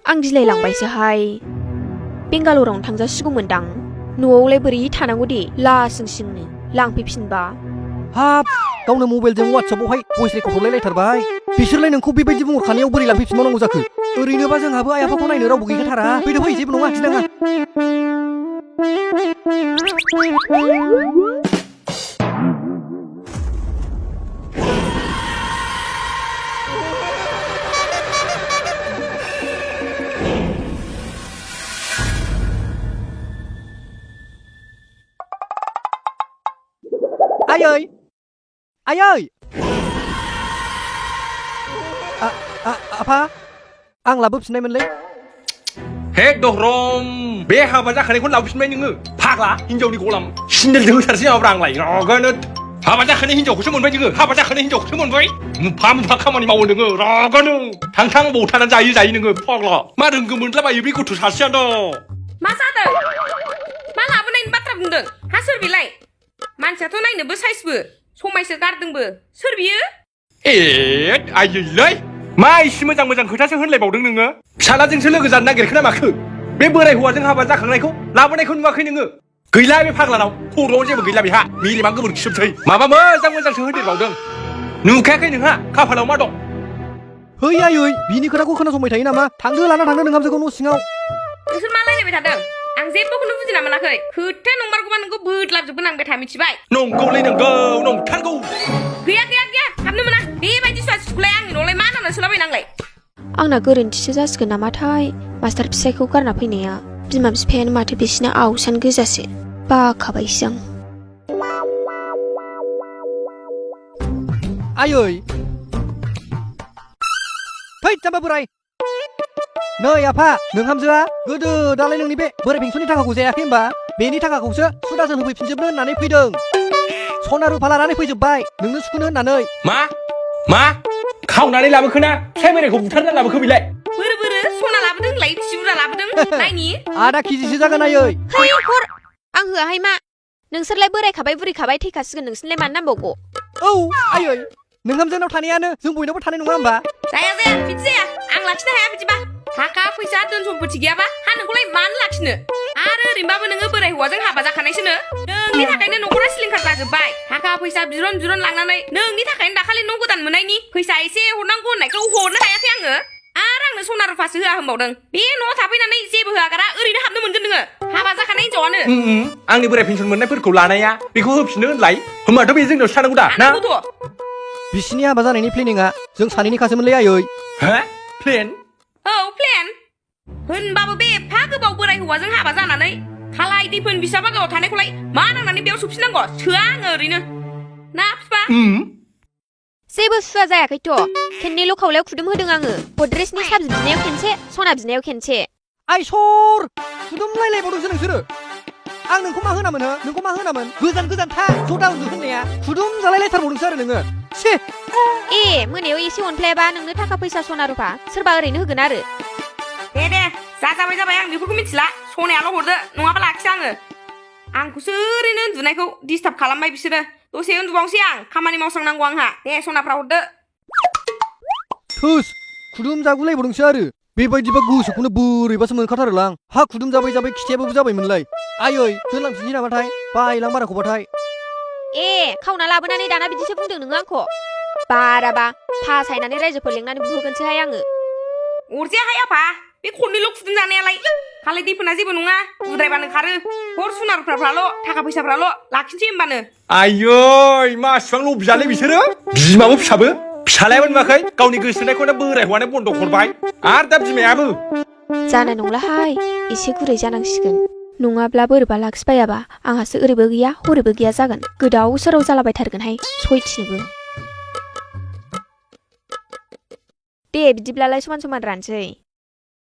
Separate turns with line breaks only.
आं गिलायलांबायसोहाय बेंगालरावनो थांजासिगौमोनदां न'आवलाय बोरै थानांगौ दे लासिं सिंनो लांफैफिनबा
हाब गावनो मबाइलजों WhatsAppआवहाय भइस रेकर्ड हरलायलायथारबाय बिसोरलाय नोंखौ बेबायदि बुंहरखानायाव बोरै लांफैफिनबावनांगौ जाखो ओरैनोबा जोंहाबो आइ आफाखौ नायनो रावबो गैखाथारा फैदो फै जेबो नङा गिनाङा आयै आयै आफा आं लाबोफिननायमोनलै
हे दहरम बे हाबा जाखानायखौ लाबोफिनबाय नोङो फाग्ला हिनजावनि गलाम सिन्देलजों होथारसै नामाब्रा आंलाय रागानो हाबा जाखानाय हिनजावखौसो मोनबाय नोङो हाबा जाखानाय हिनजावखौसो मोनबाय मुफा मुफा खामानि मावो नोङो रागानो थां बबाव थानानै जायो नोङो फाग्ला मा रोंगौ मोनलाबायो बे गथ' सासेयानो
मा जादों मा लाबोनायनि बाथ्रा बुंदों हा सोर बेलाय मानसियाथ' नायनोबो साइसबो समायसो गारदोंबो सोर बियो
ए आयैलै मा इसे मोजां खोथासो होनलायबावदों नोङो फिसालाजोंसो लोगो जानो नागिरखो ना माखो बे बोराय हौवाजों हाबा जाखांनायखौ लाबोनायखौ नुवाखै नोङो गैला बे फाग्लानाव खर'आव जेबो गैला बेहा मेलेमा गोबोरखिसोबसै माबा मोजांसो होदेरबावदों नुखायाखै नोंहा खाफालाव मा दं
है आयै बिनि खोथाखौ खोनासंबाय थायो नामा थांदो लाना थांदो नोंहाबजोखौ न' सिङाव
नोंसोर मा रायलायबाय थादों आं जेबोखौनो बुजिना मोनाखै खोथाया नंमारगौबा नोंखौ बोदलाबजोबगोन आं बेथा मिथिबाय
नंगौलै नंगौ नंथारगौ
गैया हाबनो मोना बेबायदि सुखुलाय आंनि न'लाय मा नांना सोलाबायनांलाय
आंना गोरोन्थिसो जासिगोन नामाथाय मास्टार फिसायखौ गारना फैनाया बिमा बिफायानो माथो बिसिना आवसान गोजासो बाखाबायसो आं
आयै फै जाम्बा बोराय नै आफा नोंहामजोआ गोदो दालाय नोंनि बे बोराय पेन्सननि थाखाखौ जायाखै होमबा बेनि थाखाखौसो सुदाजों होफैफिनजोबनो होननानै फैदों सना रुफा लानानै फैजोबबाय नोंनो सुख'नो होननानै
मा खावनानै लाबोखोना सेमेराखौ बुथारना लाबोखो बिलाय
बोरो सना लाबोदों होनलाय बिसि बुरजा लाबोदों नायनि
आधा केजिसो जागोन आयै
है हर आं होआहाय मा नोंसोरलाय बोरायखाबाय बुरैखाबाय थैखासिगोन नोंसोरलाय मानो नांबावगौ
औ आयै नोंहामजोनाव थानायानो जों बयनावबो थानाय नङा होमबा
जाया बिदि जाया आं लाखिनो हाया बिदिबा थाखा फैसा धोन सम्पति गैयाबा हा नोंखौलाय मानो लाखिनो आरो ओरैनोबाबो नोङो बोराय हौवाजों हाबा जाखानायसोनो नोंनि थाखायनो न'खरा सिलिंखार जाजोब्बाय थाखा फैसा बिरन लांनानै नोंनि थाखायनो दाखालि न' गोदान मोननायनि फैसा एसे हरनांगौ होननायखौ हरनो हायाखै आङो आरो आंनो सना रुफासो होआ होनबावदों बे न'आव थाफैनानै जेबो होआगारा ओरैनो हाबनो मोनगोन नोङो हाबा जाखानाय हिनजावानो
आंनि बोराय पेन्सन मोननायफोरखौ लानाया बेखौ होफिननो होनलाय होमबाथ' बे जोंनावसो थानांगौ दा ना
बिसिनि हाबा जानायनि प्लेनिंआ जों सानैनिखासोमोनलै आयै
हो प्लेन
औ प्लेन होनबाबो बे एफा गोबाव बोराय हौवाजों हाबा जानानै खालाय दैफोन बिसा बागाव थानायखौलाय मा नांनानै बेयाव सौफिननांगौ सोआ आङो ओरैनो ना फिफा
जेबो सुवा जायाखैथ' खेननैल' खावलायाव खुदुम होदों आङो गद्रेजनि साबि बिनायाव खेनसे सना बिनायाव खेनसे
आइ सर खुदुमलायलायबावदोंसो नोंसोरो आं नोंखौ मा होनामोन हो नोंखौ मा होनामोन गोजान था जदा उन्दु होननाया खुदुम जालायलायथारबावदोंसो आरो नोङो से
ए मोनायाव एसे अनफ्लायाबा नोंनो थाखा फैसा सना रुफा सोरबा ओरैनो होगोन आरो
दे जाबाय आं बेफोरखौ मिथिला सनायाल' हरदो नङाबा लाखिया आङो आंखौसो ओरैनो उन्दुनायखौ डिस्टार्ब खालामबाय बिसोरो दसे उन्दुबावनोसै आं खामानि मावस्रांनांगौ आंहा दे सनाफ्रा हरदो
थोस खुदुम जागुलायबावदोंसो आरो बेबायदिबा गोसोखौनो बोरैबासो मोनखाथारोलां हा खुदुम जाबाय खिथायाबो जाबायमोनलाय आयै दोनलांफिनसै नामाथाय बायलां बाराखौबाथाय
ए खावना लाबोनानै दाना बिदिसो बुंदों नोङो आंखौ बाराबा फासायनानै रायजोफोर लेंनानै बुहोगोनसोहाय आङो
अरजायाहाय आफा बे खननैल' खुदुम जानायालाय खालाय दैफोना जेबो नङा उद्रायबानो खारो हर सना रुफाफ्राल' थाखा फैसाफ्राल' लाखिनोसै होमबानो
आयै मा इसिबां लबियालै बिसोरो बिमाबो फिसाबो फिसालायाबो नुवाखै गावनि गोसोनायखौनो बोराय हौवानो बन्द' हरबाय आरो दा बिमायाबो
जानाय नंलाहाय एसे गुरै जानांसिगोन नङाब्ला बोरैबा लाखिबायाबा आंहासो ओरैबो गैया हरैबो गैया जागोन गोदाव सोराव जालाबायथारगोनहाय सयथिनोबो दे बिदिब्लालाय समान रानसै